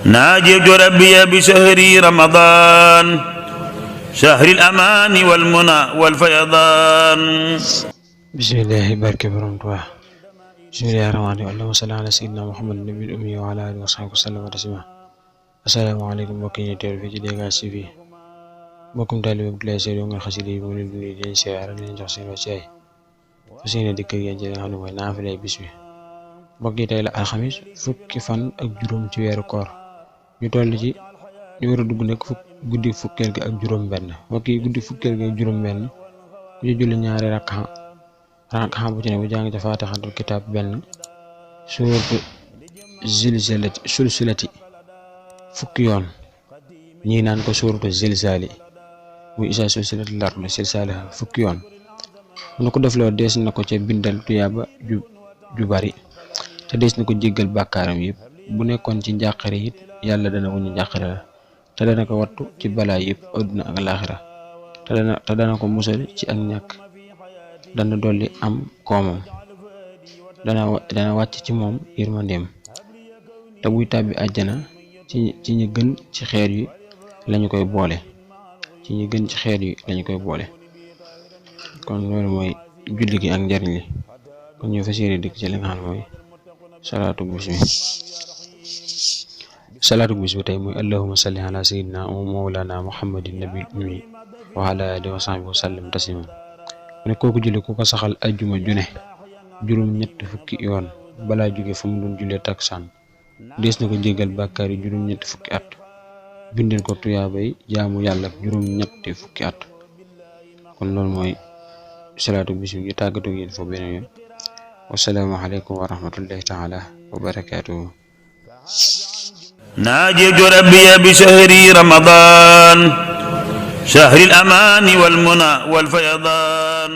ناجيت ربي بشهر رمضان شهر الأمان والمنى والفيضان. بسم الله بارك برمتوا. بسم الله الرحمن الرحيم. اللهم صل على سيدنا محمد النبي الأمي وعلى آله وصحبه وسلم تسليما. asalaamaaleykum mbokk yi ñu teewlu fii ci Dégâts TV mbokkum taalibe Abdoulaye Seydou nga xasida yi mu leen di nuyu di leen siyaare di leen jox seen wàccuwaay fas yéene dikk ak yéen ci li nga xam ne mooy naafilay bis bi. mbokk yi tey la alxamis fukki fan ak juróom ci weeru koor ñu toll ci ñu war a dugg nag guddi fukkeel gi ak juróom benn. mbokk yi guddi fukkeel gi ak juróom benn bu ñu julli ñaari rakka bu ci ne bu jàng ca faatixatul kitaab benn suuratu sulsilati fukki yoon ñii naan ko suuratu zilzaali muy isaa sulsilati lardu silsaaliha fukki yoon mu na ko def loo dees na ko ca bindal tuyaaba ju bari te dees na ko jéggal bàkkaaram yëpp. bu nekkoon ci njàqare it yàlla dana wuñu njàqare la te dana ko wattu ci balaa yëpp àdduna ak laaxira te dana ko musal ci ak ñàkk, dana dolli am koomam, dana wàcc ci moom yërmandeem te buy tàbbi àjjana ci ñi gën ci xeet yi lañu koy boole kon loolu mooy julli gi ak njariñ li. kon ñu fas yéene dikk ci li nga xam ne mooy salaatu bis bi tey mooy allahumma salli ala sayyidina wa mawlana muhammadin nabil ummi wa ala alihi wa sahbihi wa sallam taslima. mu ne kooku julli ku ko saxal ajjuma june juróom ñett fukki yoon balaa jóge fa mu doon jullee taksaan dees na ko jéggal bàkkaar yi juróom ñetti fukki at, bindeel ko tuyaabay jaamu yàlla juróom ñetti fukki at. kon loolu mooy salaatu bis bi ñu tàggatoo yéen foofu beneen yoon. wassalaamu aleykum wa rahmatullahi taala wa barakaatuhu. ناجيت ربي بشهر رمضان شهر الأمان والمنى والفيضان.